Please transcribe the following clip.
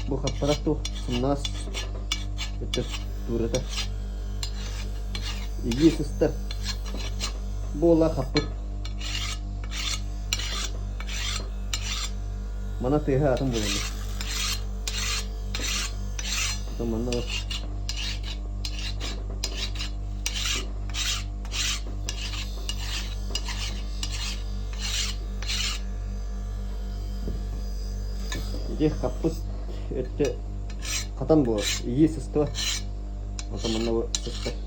Бу хаппарах туох сымнаҕас өттө туурата. Игии сыстар. Буола хаппыт. Мана тыаһа атын буолар. Манна Ити хаппыт өттө хатан буолар, ийии сыстыбат. Онтон манна бу сыстар.